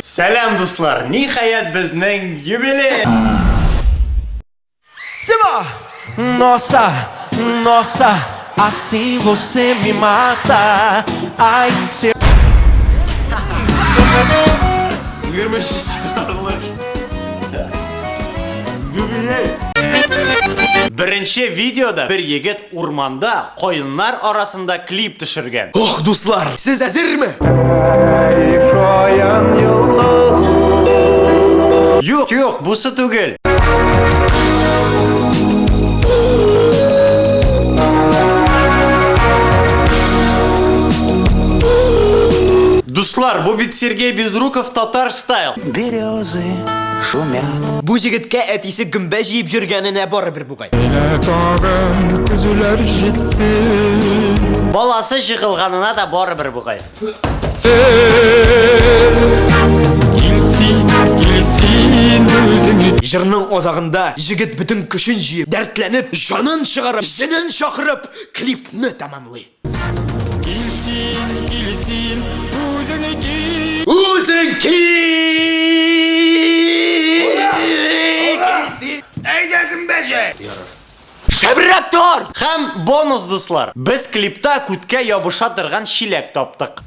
Сәлам, дуслар! Ниһаять безнең юбилей! Сима! Nossa, nossa, assim você me mata. Ai, se 23 чыгарылыш. Юбилей! Беренче видеода бер егет урманда каеннар арасында клип төшергән. Ох, дуслар, сез әзерме? Юк, юк, бусы түгел. Дуслар, бу бит Сергей Безруков татар стайл. Березы шумят. Бу җегеткә әтисе гөмбә җыеп йөргәненә барыбер бугай. Тагын көзләр җитте. Баласы жыгылганына да барыбер бугай. Кил син, кил син үзең. Җырның азагында җегет бөтен көчен җыеп, дәртләнеп, җанын чыгарып, җенен чакырып, клипны тәмамлый. Кил син, кил син, үзең кил. Үзең кил! Кил син! Әйдә, гөмбәче! Шәбрәк тор! Һәм бонус, дуслар. Без клипта күткә ябыша торган чиләк таптык.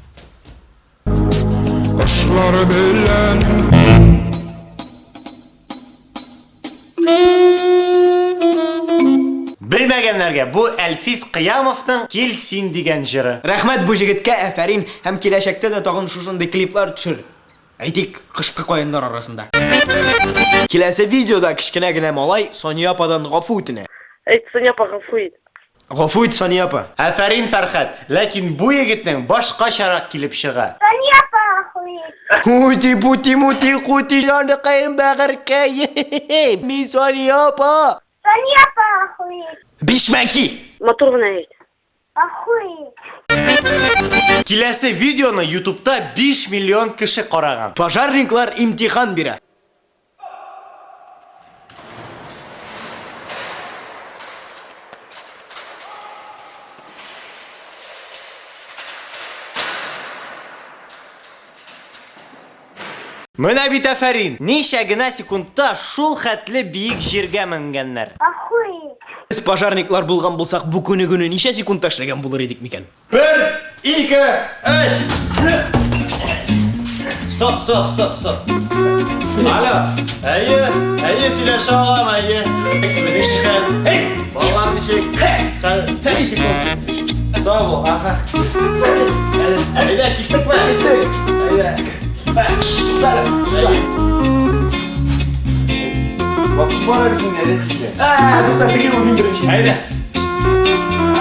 Кошлар белән. Белмәгәннәргә бу Әлфис Кыямовның Кил син дигән җыры. Рәхмәт бу җегеткә, афәрин, һәм киләчәктә дә тагын шушындый клиплар төшер. Әйтик, кышкы каеннар арасында. Киләсе видеода кечкенә генә малай Сания ападан гафу үтенә. Әйт, Сания апа, гафу ит. Гафу ит, Сания апа. Афәрин, Фәрхәт! Ләкин бу егетнең башкачарак килеп чыга. Сания апа, гафу ит. Ути-пути мути кути җаныкаем бәгырькәем. Мин Сания апа. Сания апа, гафу ит. Бишмәки! Матур гына әйт. Гафу ит. Киләсе видеоны Ютубта 5 миллион кеше караган. Пожарниклар имтихан бирә. Менә бит афәрин! Ничә генә секундта шул хәтле биек җиргә менгәннәр. Гафу ит. Без пожарниклар булган булсак, бу күнегүне ничә секундта эшләгән булыр идек микән? Бер, ике, өч. Стоп, стоп, стоп, стоп. Алло, әйе, әйе, сөйләшә алам, әйе. Безнең хәл. Эй! Балалар ничек? Хәл. Ничә секунд? Сау бул, аха. Әйдә, киттекме? Киттек. Әйдә. Әйе. Вакыт бара бит инде, әйдә киттек. Ә, тукта, теге ул мин беренче. Әйдә.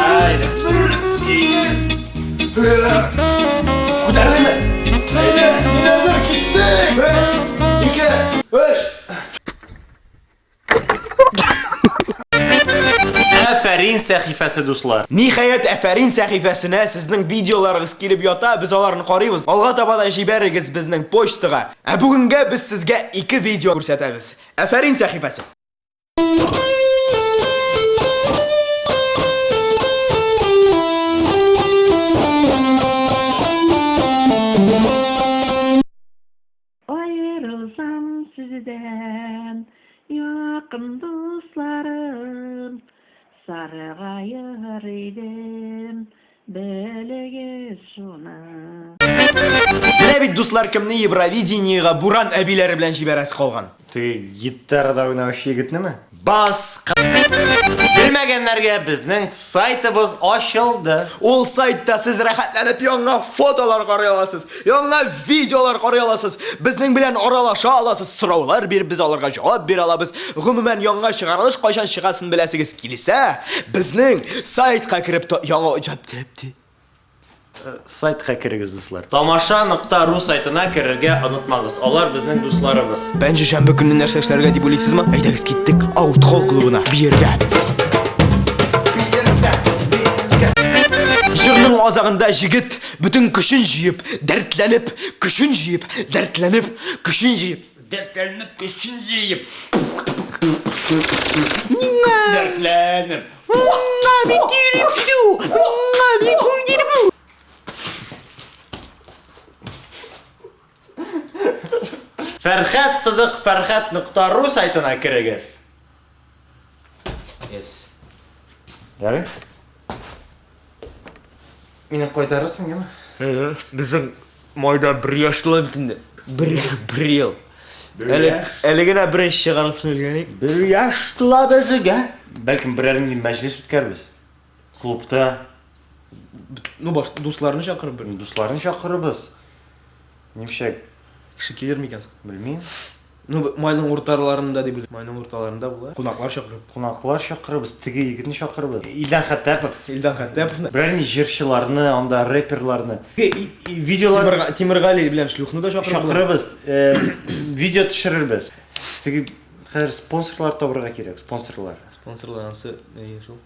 Әйдә. Бер, ике. Күтәрдеңме? Әйдә, мин әзер, киттек. Бер, ике, өч. Афәрин сәхифәсе, дуслар. Ниһаять, Афәрин сәхифәсенә сезнең видеоларыгыз килеп ята, без аларны карыйбыз. Алга таба да җибәрегез безнең почтага. Ә бүгенгә без сезгә ике видео күрсәтәбез. Афәрин сәхифәсе. Аерылсам сездән, якын дусларым, саргаер идем, белегез шуны. Менә бит, дуслар, кемне Евровидениегә Буран әбиләре белән җибәрәсе калган. Теге гитарада уйнаучы егетнеме? Бас! Белмәгәннәргә безнең сайтыбыз ачылды. Ул сайтта сез рәхәтләнеп яңа фотолар карый аласыз, яңа видеолар карый аласыз, безнең белән аралаша аласыз, сораулар биреп без аларга җавап бирә алабыз. Гомумән, яңа чыгарылыш кайчан чыгасын беләсегез килсә, безнең сайтка кереп яңа Сайтка керегез, дуслар. Тамаша нокта ру сайтына керергә онытмагыз. Алар безнең дусларыбыз. Пәнҗешәмбе көнне нәрсә эшләргә дип уйлыйсызмы? Әйдәгез киттек Аут-холл клубына биергә. Җырның азагында җегет бөтен көчен җыеп, дәртләнеп, көчен җыеп, дәртләнеп, көчен җыеп, дәртләнеп, көчен җыеп. Дәртләнеп. Фәрхәт сызык фәрхәт нокта ру сайтына керегез. Yes. Ярый. Мине кайтарырсың, яме? Безнең майда бер яшь тула бит инде. Бер, бер ел. Әле, әле генә беренче чыгарылышны белгән идек. Бер яшь тула безгә. Бәлкем берәр нинди мәҗлес үткәрбез. Клубта. Ну, баш, дусларны чакырып бер. Дусларны чакырырбыз. Нимчә, Кеше килер микән соң? белмим. Ну, майның урталарында дип уйлыйм. Майның урталарында була. Кунаклар чакырып. Кунаклар чакырырбыз, теге егетне чакырырбыз. Илдан Хәттәпов. Илдан Хәттәповны. Берәр ни җырчыларны, анда рэперларны. Видеолар Тимер, Тимергали белән Шлюхны да чакырып була. чакырырбыз, э, видео төшерербез. Теге хәзер спонсорлар табырга кирәк, спонсорлар. Спонсорлар ансы, әйе шул.